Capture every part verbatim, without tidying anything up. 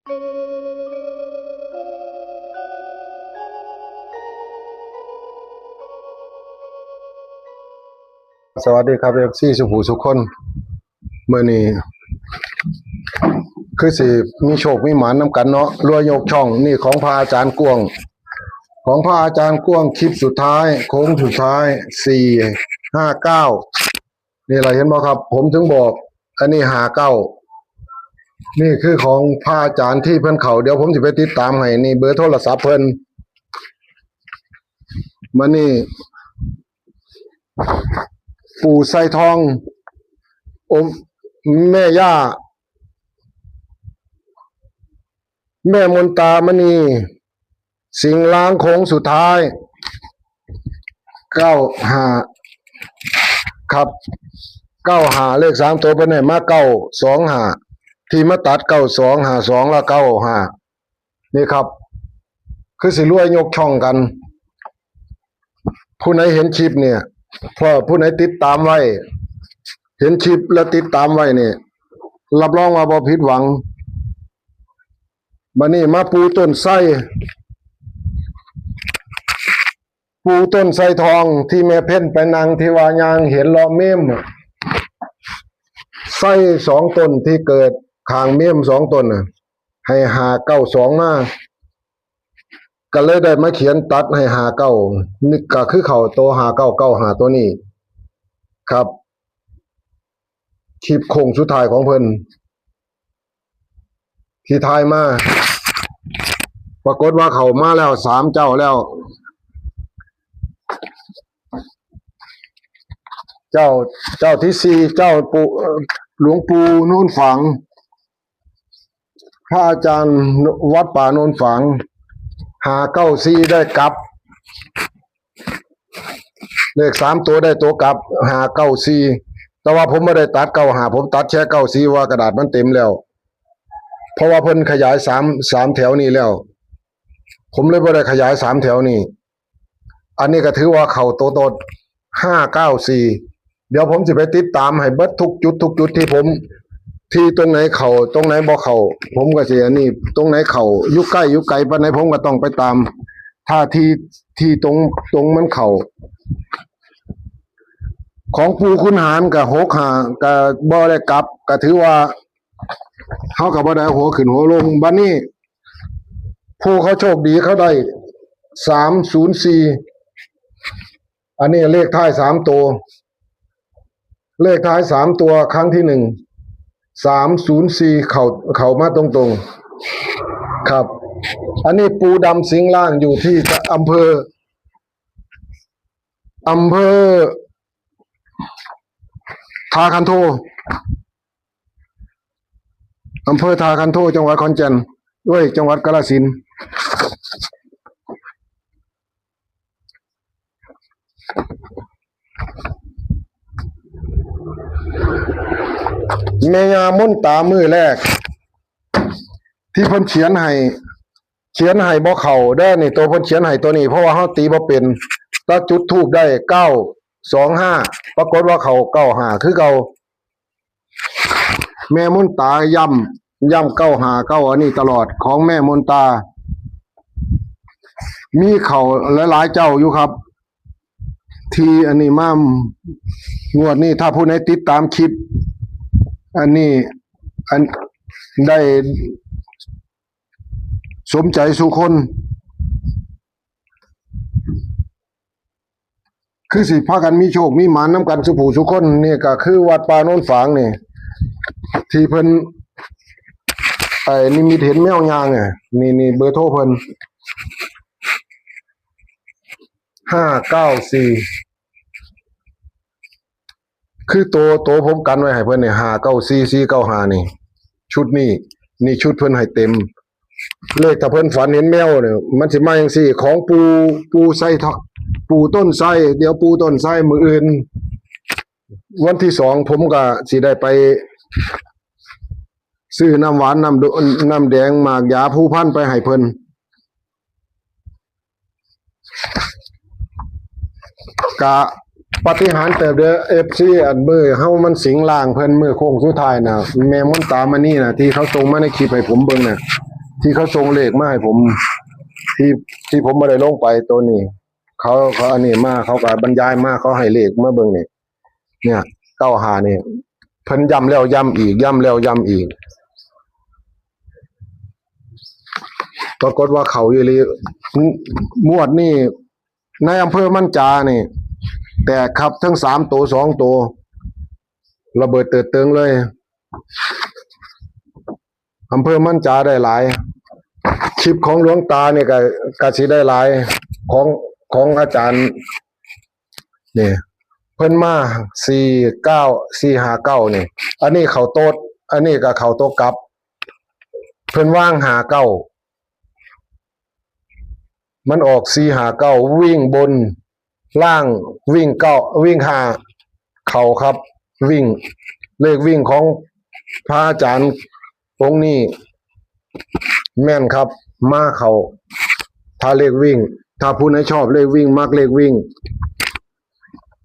สวัสดีครับ เอฟซี สุภูสุคน มื้อนี้คือสิมีโชคมีหมานนำกันเนาะ รวยยกช่อง นี่ของพระอาจารย์กวาง ของพระอาจารย์กวาง คลิปสุดท้าย โค้งสุดท้าย สี่ห้าเก้า นี่แหละ เห็นบ่ครับ ผมถึงบอก อันนี้ ห้าเก้า นี่คือของพระอาจารย์ที่เพิ่นเข้า เดี๋ยวผมสิไปติดตามให้ นี่เบอร์โทรศัพท์เพิ่น มานี่ ปู่ไซทอง อม แม่ย่า แม่มนตามณี สิงห์ล้างโค้งสุดท้าย เก้าห้า ครับ เก้าห้า เลขสามตัวเพิ่นให้มา เก้าสองห้า ที่มาตัด เก้าสอง ห้าสอง และ เก้าห้า นี่ครับ คือสิรวยยกช่องกัน ผู้ไหนเห็นคลิปเนี่ย เพราะผู้ไหนติดตามไว้ เห็นคลิปและติดตามไว้เนี่ย รับรองว่าบ่ผิดหวัง บัดนี้มาปู่ต้นไทร ปู่ต้นไทรทองที่แม่เพ็ญไปนั่งที่ว่าย่างเห็นเลาะเมมอะ ไทรสองต้นที่เกิดข้างเมมสองต้นน่ะ ให้ ห้าเก้าสอง มา ก็เลยได้มาเขียนตัดให้ ห้าเก้า นี่ก็คือเข้าตัว ห้าเก้า เก้าห้า ตัวนี้ ครับ คลิปโค้งสุดท้ายของเพิ่น ที่ถ่ายมา ปรากฏว่าเข้ามาแล้วสามเจ้าแล้ว เจ้า เจ้าที่สี่ เจ้าปู่ เอ่อ หลวงปู่โนนฝาง พระอาจารย์วัดป่าโนนฝาง ห้าเก้าสี่ ได้กลับ เลขสามตัวได้ตัวกลับ ห้าเก้าสี่ แต่ว่าผมบ่ได้ตัด เก้าห้า ผมตัดแค่ เก้าสี่ ว่ากระดาษมันเต็มแล้ว เพราะว่าเพิ่นขยายสาม สามแถวนี้แล้ว ผมเลยบ่ได้ขยายสามแถวนี้ อันนี้ก็ถือว่าเข้าตัวตน ห้าเก้าสี่ เดี๋ยวผมสิไปติดตามให้เบิดทุกจุด ทุกจุดที่ผม ที่ตรงไหนเข้า ตรงไหนบ่เข้า ผมก็สิอันนี้ ตรงไหนเข้า อยู่ใกล้อยู่ไกลปานใดผมก็ต้องไปตาม ถ้าที่ ที่ตรง ตรงมันเข้า ของปู่ขุนหารก็ หกห้า ก็บ่ได้กลับ ก็ถือว่า เฮาก็บ่ได้หัวขึ้นหัวลง บัดนี้ ผู้เขาโชคดีเขาได้ สามศูนย์สี่ อันนี้เลขท้ายสามตัว เลขท้ายสามตัวครั้งที่หนึ่ง สามศูนย์สี่ เข้า เข้ามาตรงๆ ครับ อันนี้ปู่ดำสิงห์ล่างอยู่ที่อำเภอ อำเภอท่าคันโท อำเภอท่าคันโท จังหวัดขอนแก่น เอ้ย จังหวัดกาฬสินธุ์ แม่ย่ามนตามื้อแรก ที่เพิ่นเขียนให้ เขียนให้บ่เข้าเด้อ นี่ตัวเพิ่นเขียนให้ตัวนี้ เพราะว่าเฮาตีบ่เป็น แต่จุดธูปได้ เก้าสองห้า ปรากฏว่าเข้า เก้าห้า คือเก่า แม่มนตาย้ำ ย้ำ เก้าห้าเก้า อันนี้ตลอด ของแม่มนตา มีเข้าหลายๆเจ้าอยู่ครับ ที่อันนี้มา งวดนี้ถ้าผู้ใดติดตามคลิป อันนี้ อัน ได้สมใจสู่คน คือสิพากันมีโชคมีหมานนำกันสู่ผู้สู่คน นี่ก็คือวัดป่าโนนฝางนี่ ที่เพิ่น ไอ้นิมิตเห็นแมวย่างอ่ะ นี่ นี่เบอร์โทรเพิ่น ห้าเก้าสี่ คือตัว ตัวผมกันไว้ให้เพิ่นนี่ ห้าเก้าสี่ สี่เก้าห้า นี่ ชุดนี้ นี่ชุดเพิ่นให้เต็ม เลขถ้าเพิ่นฝันเห็นแมวเนี่ย มันสิมาจังซี่ ของปู่ ปู่ไทรทอง ปู่ต้นไทร เดี๋ยวปู่ต้นไทรมื้ออื่น วันที่สอง ผมก็สิได้ไป ซื้อน้ำหวาน น้ำด- น้ำแดง หมากยาภูพานไปให้เพิ่น กะปาฏิหาริย์เติบเด้อ เอฟซี อันมื้อเฮามันสิงห์ล่างเพิ่น มื้อโค้งสุดท้ายน่ะ แม่มนตามณีน่ะ ที่เขาส่งมาในคลิปให้ผมเบิ่งน่ะ ที่เขาส่งเลขมาให้ผม ที่ที่ผมบ่ได้ลงไปตัวนี้ เขาเขาอันนี้มา เขาก็บรรยายมา เขาให้เลขมาเบิ่งนี่ เนี่ย เก้าห้า นี่ เพิ่นย้ำแล้วย้ำอีก ย้ำแล้วย้ำอีก ปรากฏว่าเข้าอีหลี งวดนี้ ในอำเภอมันจานี่ แตกครับ ทั้งสามตัว สองตัว ระเบิดเติดเติงเลย อำเภอมันจาได้หลาย คลิปของหลวงตาเนี่ยก็ ก็สิได้หลาย ของ ของอาจารย์ เนี่ย เพิ่นมา สี่เก้า สี่ห้าเก้า นี่ อันนี้เข้าโต๊ด อันนี้ก็เข้าโต๊ดกลับ เพิ่นวาง ห้าเก้า มันออก สี่ห้าเก้า วิ่งบน ล่าง วิ่งเก้า วิ่งห้า เข้าครับ วิ่ง เลขวิ่งของพระอาจารย์องค์นี้ แม่นครับ มาเข้า ถ้าเลขวิ่ง ถ้าผู้ไหนชอบเลขวิ่ง มักเลขวิ่ง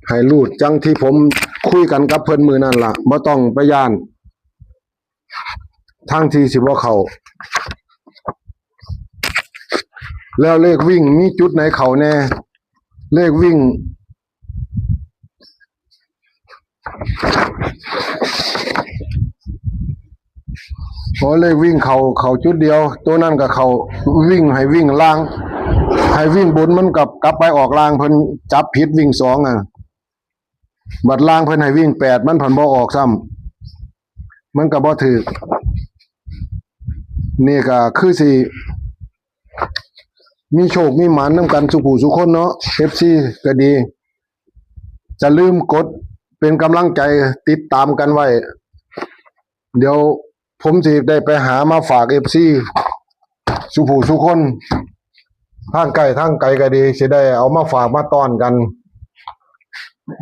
ให้รูดจังที่ผมคุยกันกับเพิ่นมื้อนั้นล่ะ บ่ต้องไปย้าน ทางที่สิบ่เข้า แล้วเลขวิ่งมีจุดไหนเข้าแน่ เลขวิ่ง โอ้ เลขวิ่งเข้า เข้าจุดเดียว ตัวนั้นก็เข้า วิ่งให้วิ่งล่าง ให้วิ่งบนมันกลับ กลับไปออกล่าง เพิ่นจับผิดวิ่งสองอ่ะ บัดล่างเพิ่นให้วิ่งแปด มันผันบ่ออกซ้ำ มันก็บ่ถืก นี่ก็คือสิ มีโชคมีหมานนำกันสุผู้สุคนเนาะ เอฟซี ก็ดี จะลืมกดเป็นกำลังใจติดตามกันไว้ เดี๋ยวผมสิได้ไปหามาฝาก เอฟซี สุผู้สุคน ทางใกล้ทางไกลก็ดี สิได้เอามาฝากมาต้อนกัน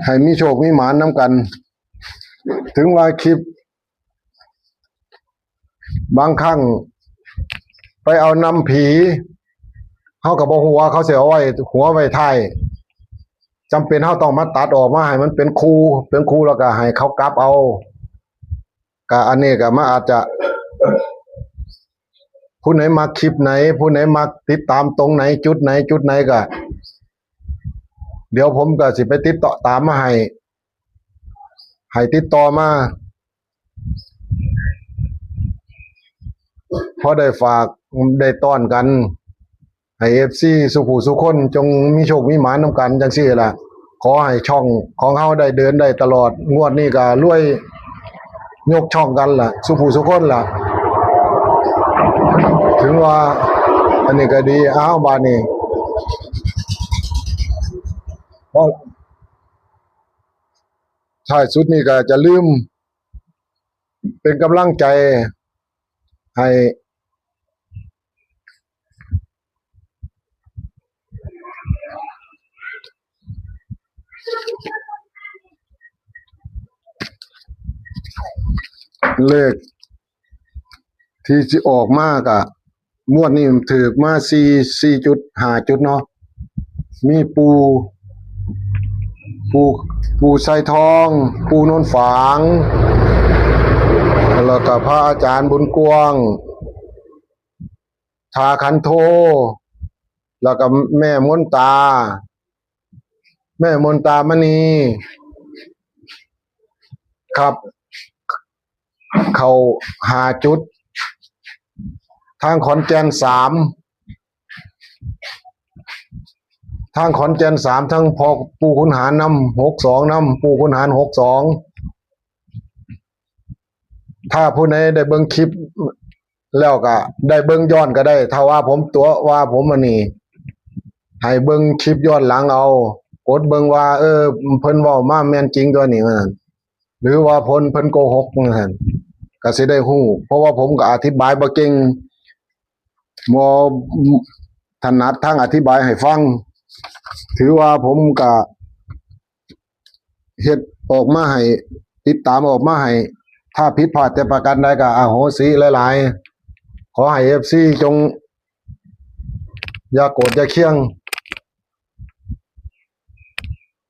ให้มีโชคมีหมานนำกัน ถึงว่าคลิป บางครั้ง ไปเอานำผี เฮาก็บ่ฮู้ว่าเขาสิเอาไว้หัวไว้ท้าย จำเป็นเฮาต้องมาตัดออกมาให้มันเป็นคู่ เป็นคู่แล้วก็ให้เขากลับเอา ก็อันนี้ก็มาอาจจะ ผู้ไหนมักคลิปไหน ผู้ไหนมักติดตามตรงไหน จุดไหน จุดไหนก็ เดี๋ยวผมก็สิไปติดต่อตามมาให้ ให้ติดต่อมา พอได้ฝากได้ต้อนกัน ให้ เอฟซี สุผู้สุคนจงมีโชคมีหมานนำกันจังซี่ล่ะ ขอให้ช่องของเฮาได้เดินได้ตลอด งวดนี้ก็รวยยกช่องกันล่ะ สุผู้สุคนล่ะ ถึงว่า อันนี้ก็ดี อ้าว บาดนี้ เพราะท้ายสุดนี่ก็จะลืม เป็นกำลังใจให้ เลขที่สิออกมากะ งวดนี้ถืกมาสี่ สี่จุด ห้าจุดเนาะ มีปู่ ปู่ ปู่ไซทอง ปู่โนนฝาง แล้วก็พระอาจารย์บุญกว้าง ทาขันโท แล้วก็แม่มนตา แม่มนตามณี ครับ เข้าห้าจุด ทางขอนแก่นสาม ทางขอนแก่นสาม ทั้งพ่อปู่ขุนหารนำ หกสองนำ ปู่ขุนหาร หกสอง ถ้าผู้ใดได้เบิ่งคลิปแล้วก็ได้เบิ่งย้อนก็ได้ ถ้าว่าผมตั๋วว่าผมอันนี้ ให้เบิ่งคลิปย้อนหลังเอา กดเบิ่งว่า เออ เพิ่นเว้ามาแม่นจริงตัวนี้ว่าซั่น หรือว่าเพิ่น เพิ่นโกหกว่าซั่น ก็สิได้ฮู้ เพราะว่าผมก็อธิบายบ่เก่ง บ่ถนัดทางอธิบายให้ฟัง ถือว่าผมก็เฮ็ดออกมาให้ ติดตามออกมาให้ ถ้าผิดพลาดแต่ประการใดก็อโหสิหลายๆ ขอให้ เอฟซี จงอย่าโกรธอย่าเคียง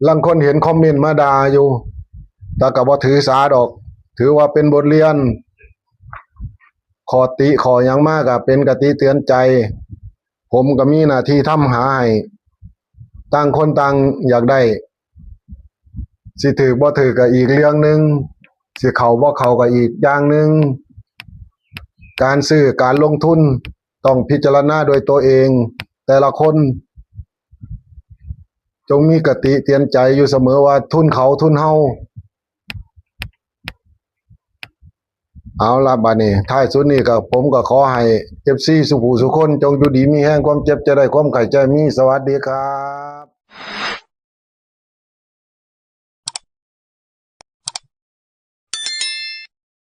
ลางคนเห็นคอมเมนต์มาด่าอยู่ แต่ก็บ่ถือสาดอก ถือว่าเป็นบทเรียน ข้อติข้อหยังมาก็เป็นคติเตือนใจ ผมก็มีหน้าที่ทำหาให้ ต่างคนต่างอยากได้ สิถือบ่ถือก็อีกเรื่องหนึ่ง สิเข้าบ่เข้าก็อีกอย่างหนึ่ง การซื้อการลงทุนต้องพิจารณาโดยตัวเอง แต่ละคน จงมีคติเตือนใจอยู่เสมอว่าทุนเขาทุนเฮา เอาละบัดนี้ ท้ายสุดนี่ก็ผมก็ขอให้ เอฟซี สุผู้สุคน จงอยู่ดีมีแฮง ความเจ็บจะได้ ความไข้จะมี สวัสดีครับ